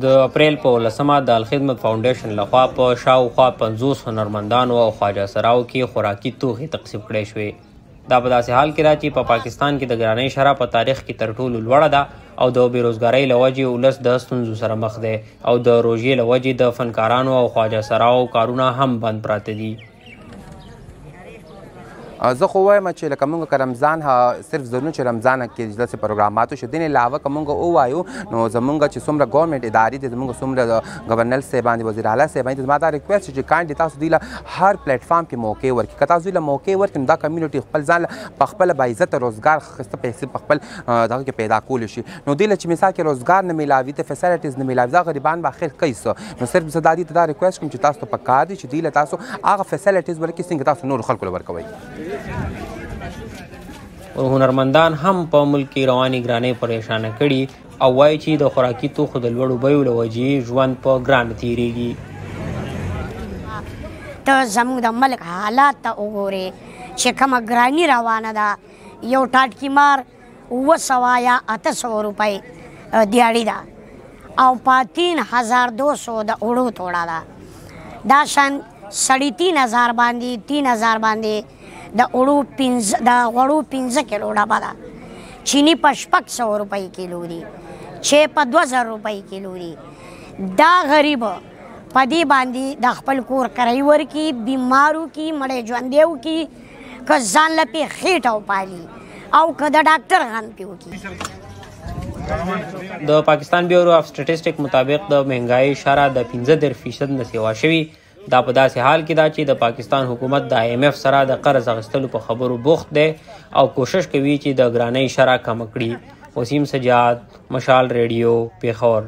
د اپریل په 18مه د الخدمت فاونډیشن لخوا په شاوخوا 50 هنرمندانو او خواجه سراو کې خوراکي توکي تقسیم کړی شوې. دا په داسې حال کې ده چې په پاکستان کې د ګرانۍ شرح په تاریخ کې تر ټولو لوړه ده او د بېروزګارۍ له وجې ولس د ستونزو سره مخ دی او د روژې له وجې د فنکارانو او خواجه سراو کارونه هم بند پراته دي. زه خو وایم چې لکه مونږ که رمضان صرف ضرور چې رمضان کې داسې پروګرامات وشي، دې نه علاوه که مونږ ووایو نو زمونږ چې څومره ګورنمنټ ادارې دي، زمونږ څومره ګورنر صاحبان دي، وزیر اعلی صاحبان دي، زما دا ریکویسټ چې کاینډلی تاسو دوی له هر پلیټ فارم کې موقع ورکړي. که تاسو دوی له موقع ورکړي نو دا کمیونټي خپل ځان په خپله باعزته روزګار ښایسته پیسې په خپل دغه کې پیدا کولی شي. نو دوی له چې مثال کې روزګار نه میلاوي، ته فیسلټیز نه میلاوي، دا غریبان به اخر کوي څه؟ نو صرف زه دا دوی ته دا ریکویسټ کوم چې تاسو ته په کار دي چې دوی له تاسو هغه فیسلټیز ورکړي څنګه تاسو نورو خلکو له ورکوئ. هنرمندان هم په ملک کې روانې ګرانۍ پریشانه کړي او وایي چې د خوراکي توکو د لوړو بیو له وجې ژوند په ګرانه تیریږي. ته زموږ د ملک حالات ته وګورې چې کومه ګراني روانه ده. یو ټاټکي مار 700 یا 800 روپۍ دیاړي ده او په 3200 د اوړو توړه ده. دا شان 3500 باندې 3000 باندې د اوړو 5 د غوړو 5 کیلو ډبه ده. چیني په 600 روپۍ کیلو دي، چې په 2000 روپۍ کیلو دي. دا غریب په دې باندې د خپل کور کرایي ورکي، بیمارو کی، مړی ژوندی وکي، که ځان له پې خېټه وپالي او که د ډاکټر غم پې وکړي. د پاکستان بیورو اف سټیټسټک مطابق د مهنګایۍ شرح د 35% نه سیوا شوي. دا په داسې حال کې ده چې د پاکستان حکومت د آی ایم ایف سره د قرض اخیستلو په خبرو بوخت دی او کوشش کوي چې د ګرانۍ شرح کمه کړي. وسیم سجاد، مشال ریډیو، پېښور.